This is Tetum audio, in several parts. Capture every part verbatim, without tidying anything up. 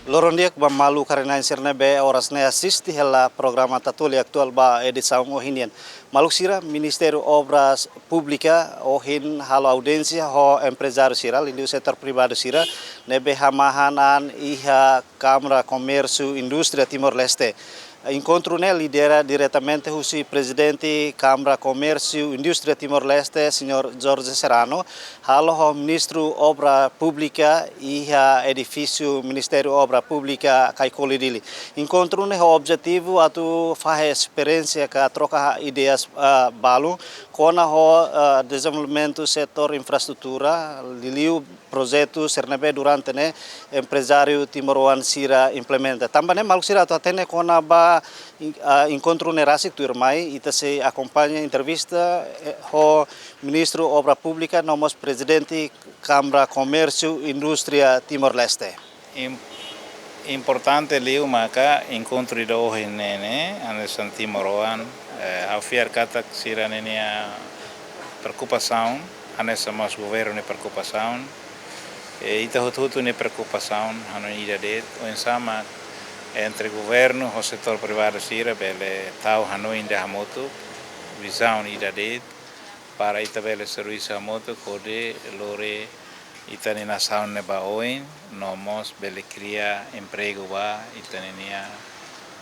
Loron di'ak ba maluk karik-na'in sira ne'ebé oras ne'e asiste hela programa Tatoli Atuál ba edisaun ohin nian. Maluk sira, Ministériu Obras Públika ohin halo audiénsia ho emprezáriu sira, liuliu setór privadu sira, ne'ebé hamahan an iha Kámara Komérsiu Indústria Timor-Leste. Enkontru ne'e lidera diretamente husi Prezidente Kámara Komérsiu Indústria Timor-Leste, Señór Jorge Serrano, halo ho Ministru Obra Públika iha edifísiu Ministériu Obra Públika Caicoli Dili. Enkontru ne'e ho objetivu atu fahe esperiénsia ka troka ideias, ah, balu kona-ba, ah, dezenvolvimentu setór infraestrutura, liuliu projetu sira ne'ebé durante ne'e emprezáriu timoroan sira implementa. Tanba ne'e maluk sira atu hatene kona-ba, ah, enkontru ne'e rasik tuirmai, ita sei akompaña entrevista, eh, ho Ministru Obra Públika, no mós Prezidente Kámara Komérsiu Indústria Timor-Leste. Im-, importante liu maka enkontru ida ohin ne'e, hanesan timoroan, eh, ha'u fiar katak sira-ninia preokupasaun, hanesan mós governu nia preokupasaun, eh, ita hotu-hotu nia preokupasaun, hanoin ida de'it, oinsá mak entre governu ho setór privadu sira bele tau hanoin ida hamutuk, vizaun ida de'it, para ita bele servisu hamutuk hodi lori ita-nia nasaun ne'e ba oin, no mós bele kria empregu ba ita-ninia,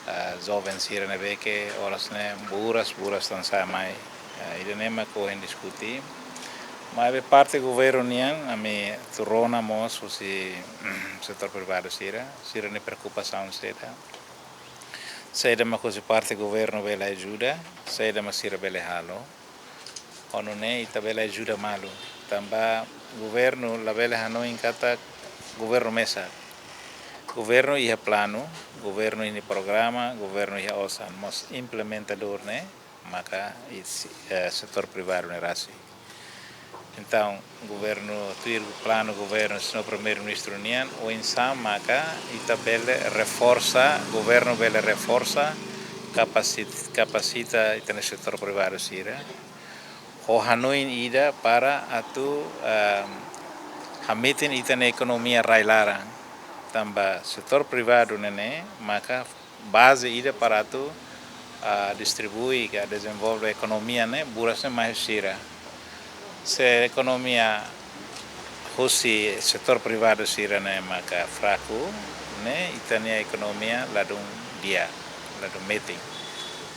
ah, joven sira ne'ebé ke oras ne'e buras, buras tan sa'e mai. Ah, ida-ne'e mak ohin diskute. Maibé parte governu nian, ami atu rona mós husi setór privadu sira, sira-nia preokupasaun saida. Saida mak husi parte governu bele ajuda, saida mak sira bele halo. Ho nune'e ita bele ajuda malu. Tanba governu labele hanoin katak governu mesak. Governu iha planu, governu iha programa, governu iha osan, mas implementadór ne'e maka isi, eh, setór privadu ne'e rasik. Entaun, governu tuir planu governu, señór Primeiru-Ministru nian, oinsá maka ita bele reforsa, governu bele reforsa, kapasit-, kapasita ita-nia setór privadu sira. Ho hanoin ida para atu, ah, hametin ita-nia ekonomia rai-laran. Tanba setór privadu ne'e ne'e maka baze ida para atu, ah, distribui ka dezenvolve ekonomia ne'e, buras ne'e mai husi sira. Se ekonomia husi setór privadu sira-ne'e maka fraku, ne'e ita-nia ekonomia ladún di'ak, ladún metin.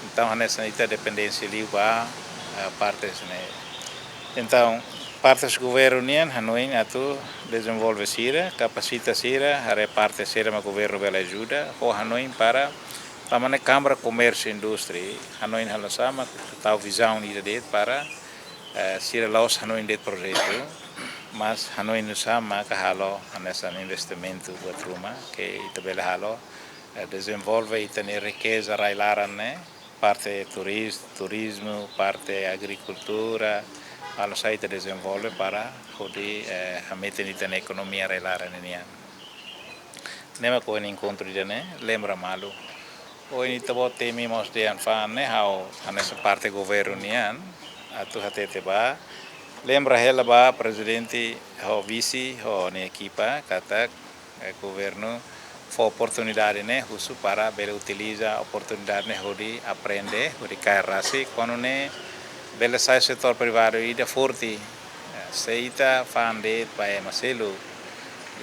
Entaun, hanesan ita dependénsia liu ba, ah, parte sira-ne'e. Entaun, parte governu nian hanoin atu dezenvolve sira, kapasita sira, haree parte saida mak governu bele ajuda, ho hanoin para, tanba ne'e Kámara Komérsiu Indústria, hanoin halo oinsá mak tau vizaun ida de'it para, eh, sira la'ós hanoin de'it projetu, mas hanoin oinsá mak halo hanesan investimentu buat ruma, ke ita bele halo, eh, dezenvolve ita-nia rikeza rai-laran ne'e, parte turiz-, turizmu, parte agrikultura, halo oinsá ita dezenvolve para hodi, eh, hametin ita-nia ekonomia rai-laran nian. Ne'e mak ohin enkontru ida-ne'e, lembra malu. Ohin ita-boot temi mós dehan fa'an ne'e ha'u hanesan parte governu nian, atu hatete ba, lembra hela ba prezidente ho vise, ho nia ekipa, katak, eh, governu fó oportunidade ne'e husu para bele utiliza oportunidade ne'e hodi aprende, hodi kaer rasik, kuandu ne'e bele sai setór privadu ida forte. Eh, se ita fa'an de'it ba ema seluk,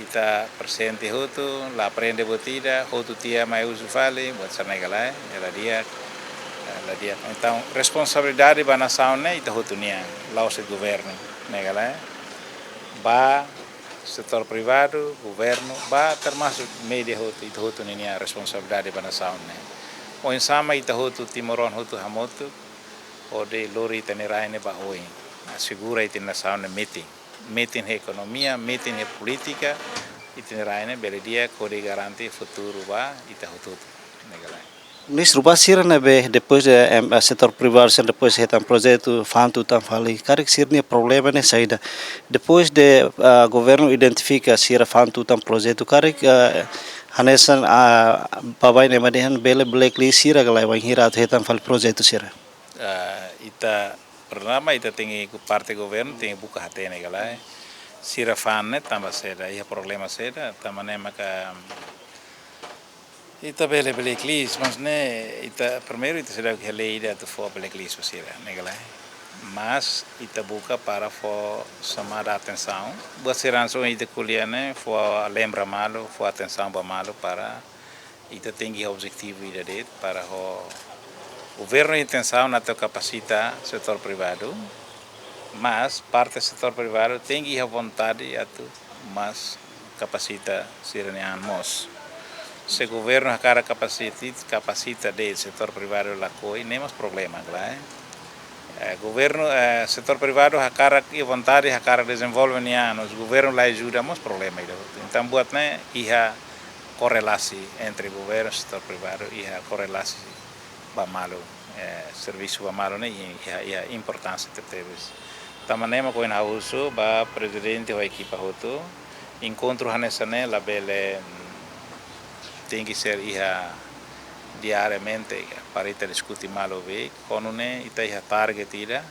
ita presente hotu, la aprende buat ida, hotu tiha mai husu fali, buat sira-ne'e ka lae, eh, la di'ak, eh, la di'ak. Entaun, responsabilidade ba nasaun ne'e ita hotu nian, la'ós governu, ne'e ka lae. Ba setór privadu, governu, ba termasuk média hotu, ita hotu ninia responsabilidade ba nasaun ne'e. Oinsá mak ita hotu timoroan hotu hamutuk, hodi lori ita-nia rai ne'e ba oin. Asegura ita-nia nasaun ne'e metin. Metin iha ekonomia, metin iha polítika, ita-nia rai ne'e bele di'ak hodi garante futuru ba ita hotu-hotu. Ne'e ka lae. Ministru, ba sira ne'ebé depois de, em, eh, setór privadu sira depois hetan projetu fa'an tutan fali, karik sira-nia problema ne'e saida? Depois de, ah, governu identifika sira fa'an tutan projetu, karik, ah, hanesan, ah, baibain ema dehan bele blacklist sira ka lae, bainhira atu hetan fali projetu sira? Ah, ita pertama ita tenke ku parte governu tenke buka hatene ka lae, eh. Sira fa'an ne'e tanba saida, iha problema saida, tanba ne'e maka, Ita bele blacklist, mas ne'e, ita primeiru ita seidauk iha lei ida atu fó blacklist ba sira, ne'e ka lae. Mas ita buka para fó xamada atensaun. Buat sira hanesan ita ko'alia ne'e, fó lembra malu, fó atensaun ba malu para ita tenke iha objetivu ida de'it para ho governu intensaun atu kapasita setór privadu, mas parte setór privadu tenke iha vontade atu mós kapasita sira-nia an mós. Se governu hakarak kapasita, kapasita de'it, setór privadu lakohi, ne'e mós problema, klaru. Eh, governu, eh, setór privadu hakarak iha vontade, hakarak dezenvolve nia an, mas governu la ajuda, mós problema ida. Entaun buat ne'e iha korelasi entre governu, setór privadu, iha korelasi ba malu, eh, servisu ba malu ne'e iha, iha importánsia tebetebes. Tanba ne'e mak ohin ha'u husu ba prezidente ho ekipa hotu, enkontru hanesan ne'e labele, mm, tenke ser iha diariamente, para ita diskute malu be, kuandu ne'e ita iha target ida,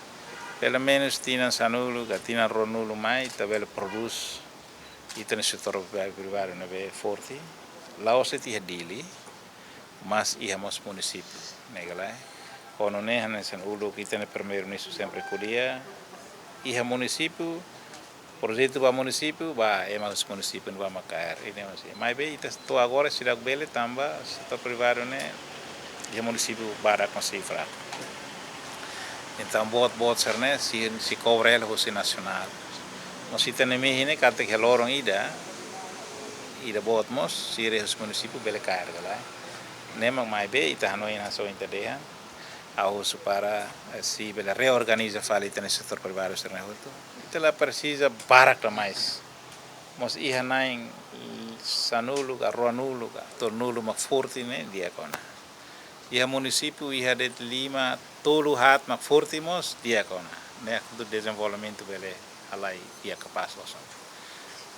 pelumenus tinan sanulu ka tinan ruanulu mai, ita bele prodús ita-nia setór privadu ne'ebé forte, la'ós de'it iha Dili, mas iha mós munisípiu, ne'e ka lae. Kuandu ne'e hanesan uluk ita-nia Primeiru-Ministru sempre ko'alia, iha munisípiu, projetu ba munisípiu, ba, ema husi munisípiu ne'ebá mak kaer, ida ne'e mós. Maibé ita to'o agora seidauk bele tanba setór privadu ne'e iha munisípiu barak mós sei fraku. Entaun boot-boot sira-ne'e sei, sei kobre hela husi nasionál. Mas ita-nia mehi ne'e katak iha loron ida, ida boot mós sira husi munisípiu bele kaer ka lae. Ne'e mak maibé ita hanoin hanesan ohin ita dehan, ha'u husu para, eh, sei bele reorganiza fali ita-nia setór privadu sira-ne'e hotu. Ita la presiza barak demais. Mas iha na'in sanulu ka ruanulu ka tolunulu mak forte ne'e di'ak ona. Iha munisípiu iha de'it lima, tolu, haat mak forte mós di'ak ona. Ne'e atu dezenvolvimentu bele halai di'ak kapás loos.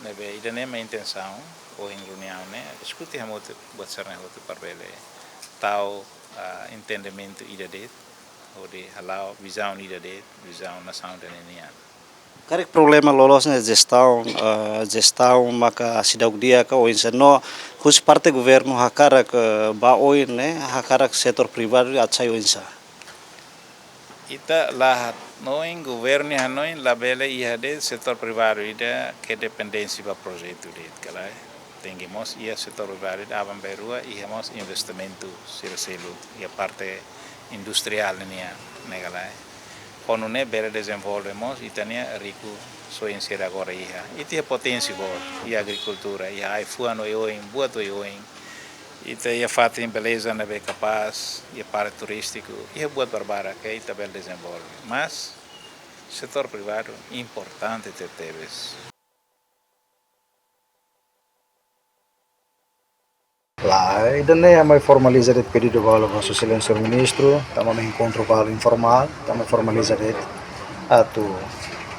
Ne'ebé ida ne'e mak intensaun ohin reuniaun ne'e, diskute hamutuk buat sira-ne'e hotu para bele tau, ah, entendimentu ida de'it, hodi hala'o vizaun ida de'it, vizaun nasaun ida-ne'e nian. Karik problema loloos ne'e jestaun, eh, jestaun maka seidauk di'ak ka oinsá no husi parte governu hakarak, eh, ba oin ne'e hakarak setór privadu atu sai oinsá? Ita la hanoin, governu hanoin labele iha de'it setór privadu ida ke dependénsia ba projetu de'it ka lae. Tenke mós iha setór privadu ida aban-bainrua iha mós investimentu sira seluk iha parte industriál nian, ne'e ka lae. Kuandu ne'e bele dezenvolve mós ita-nia rikusoin sira agora iha. Ita iha poténsia boot, iha agrikultura, iha ai-fuan oioin, buat oioin. Ita iha fatin beleza ne'ebé kapás, iha parte turístiku, iha buat barbarak ke ita bele dezenvolve. Mas setór privadu importante tebetebes. Lae, ida-ne'e ami formaliza de'it pedidu balu ba Sua Exelénsia Ministru, tanba ami enkontru balu informál, tanba ami formaliza de'it atu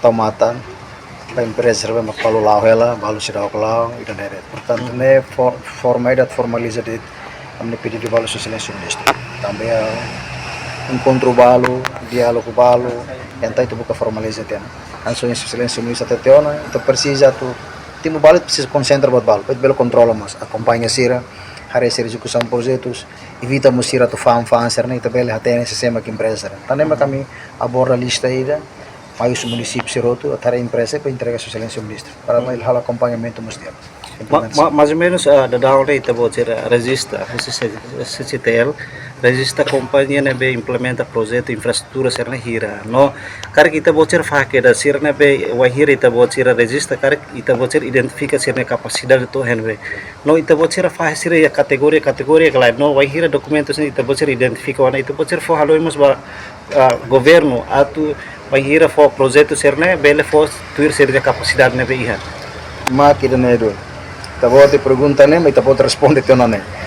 tau matan ba empreza sira be mak balu la'o hela, balu seidauk la'o, ida-ne'e de'it. Portantu, ne'e for-, forma ida atu formaliza de'it ami-nia pedidu balu Sua Exelénsia Ministru. Tanba, eh, enkontru balu, diálogu balu, entaun ita buka formaliza tiha ona. Hanesan Sua Exelénsia Ministru hatete ona, ita presiza atu, tempu balu presiza konsentra buat balu, para bele kontrola mós, akompaña sira, haree sira ezekusaun projetus, evita mós sira atu fa'an-fa'an sira-ne'e, ita bele hatene sé-sé mak empreza sira. Tan ne'e mak ami aborda lista ida, mai husi munisípiu sira hotu, atu haree empreza para entrega Sua Exelénsia Ministru, para mai halo akompañamentu mós di'ak. Ma-, ma-, mais ou menos, ah, daudaun ne'e ita-boot sira rejista, husi C-, C C T L, rejista kompañia ne'ebé implementa projetu infraestrutura sira-ne'e hira. No, karik ita-boot sira fahe kedas sira ne'ebé wainhira ita-boot sira rejista, karik ita-boot sira identifika sira-nia kapasidade to'o iha ne'ebé. No, ita-boot sira fahe sira iha kategoria, kategoria ka lae. No, wainhira dokumentus ne'e ita-boot sira identifika ona, ita-boot sira fó hanoin mós ba, ah, governu atu bainhira fó projetu sira-ne'e bele fó tuir sira-nia kapasidade ne'ebé iha. Mak ida-ne'e duni. Ita-boot pergunta ne'e, mak ita-boot responde tiha ona ne'e.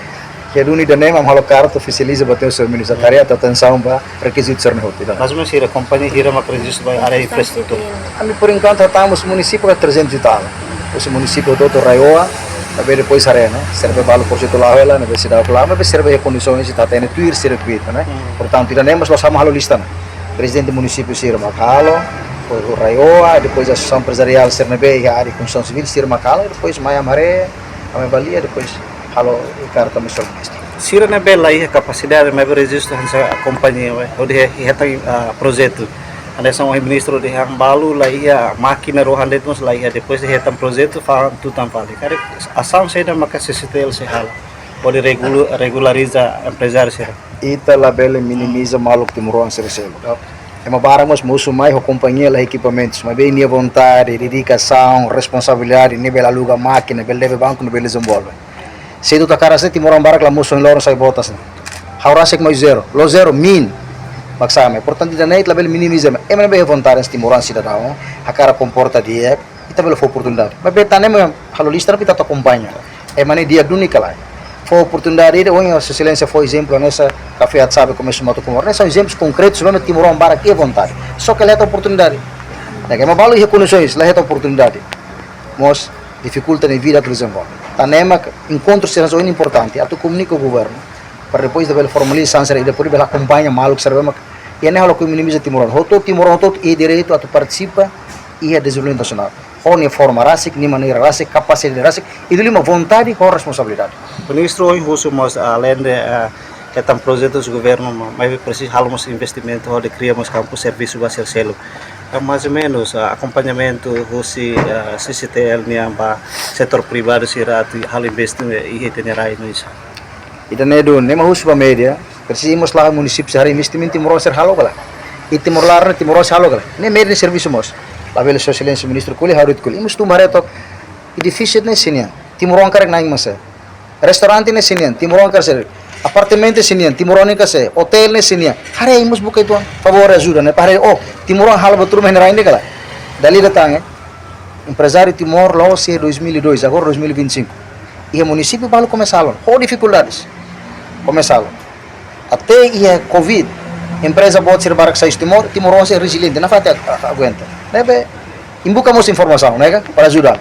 Ke duni ida-ne'e mak halo karta ofisializa ba tiha husi ministru, atu haree, atu atensaun ba rekizitu sira-ne'e hotu. Mais ou menos sira kompañia hira mak rejista ba área infraestrutura. Ami por enkuantu hatama husi munisípiu ka trezentos e tal. Husi munisípiu hotu-hotu RAEOA, maibé depois haree, ne'e. Sira be balu projetu la'o hela, ne'ebé seidauk la'o, maibé sira be iha kondisaun ita hatene tuir sirkuitu, ne'e. Hmm. Portantu, ida-ne'e mós la'ós ami halo lista, ne'e. Prezidente munisípiu sira mak halo, depois RAEOA, depois asosiasaun emprezariál sira ne'ebé iha área konstrusaun sivíl sira mak halo, depois mai ami haree, ami avalia, depois Halo, karta missão ministru. Sira ne'ebé la iha kapasidade, maibé rejistu hanesan kompañia, hodi hetan projetu. Hanesan ohin ministru dehan balu la iha mákina, rohan de'it mós la iha, depois de hetan projetu fa'an tutan fali. Karik asaun saida maka CCTL sei halo hodi regulariza emprezáriu sira? Ita labele minimiza maluk timoroan sira seluk. Ema barak mós mosu mai ho kompañia la ekipamentus, maibé nia vontade, dedikasaun, responsabilidade, nia bele aluga mákina, bele debe banku, nia bele dezenvolve. Se ita hakarak sai, timoroan barak la mosu ohin loron sai botas ne'e. Ha'u rasik mai zero, la'ós zero, min. Maksame, portantu ida-ne'e labele minimiza, ema ne'ebé vontade timoroan sidadaun hakarak komporta di'ak, ita bele fó oportunidade. Maibé tan ne'e ema halo lista, ita atu akompaña. Ema ne'e di'ak duni ka lae. Fó oportunidade ida, ohin Sua Exelénsia fó ezemplu hanesan Kafé Atsabe komesa matu kumor. Hanesan ezemplus konkretus, mezmu timoroan barak iha vontade. Só ke la hetan oportunidade. Ne'e ema balu iha kondisoens, la hetan oportunidade. Mós difikulta nia vida atu dezenvolve. Tan ne'e mak enkontru sira hanesan ohin importante, atu komunika ho governu, para depois ita bele formaliza hanesan sira, ita bele akompaña maluk sira ne'ebé mak, i ne'e halo ke minimiza timoroan. Hotu timoroan hotu iha direitu atu partisipa iha dezenvolvimentu nasionál. Ho nia forma rasik, nia maneira rasik, kapasidade rasik, i duli mak vontade ho responsabilidade. Ministru ohin husu mós, aleinde hetan projetus governu, maibé presiza halo mós investimentu hodi kria mós kampu servisu ba sira seluk. Entaun, mais ou menus, akompañamentu husi CCTL nian ba setór privadu sira atu halo investimentu iha ita-nia rai no isa. Ida-ne'e duni, ne'e mak husu ba média, presiza mós la munisípiu sira investimentu timoroan sira halo ka lae. I Timor laran, timoroan sira halo ka lae. Ne'e média nia servisu mós. Labele Sua Exelénsia Ministru ko'alia, ha'u de'it ko'alia. Ita mós tun ba haree took, edifísiu ne'e sira-nian, timoroan karik na'in mak sé. Restaurante ne'e sira-nian, timoroan karik sé. Apartamentu sira-nian, timoroan karik sé. Otél ne'e sira-nian. Haree, ita mós buka uitoan favór, ajuda ne'e, para haree, oh, timoroan halo ba tuur mai nia rai ne'e ka lae. Dala ida tan, eh. Emprezáriu Timor la'ós iha dois mil e dois, agora dois mil e vinte e cinco. Iha munisípiu balu komesa halo, ho difikuldades. Komesa halo. Até iha covid, empreza boot sira barak sai husi Timor, timoroan sira reziliente, nafatin a-, a-, aguenta. Ne'ebé, imi buka mós informasaun, ne'e ka, para ajuda.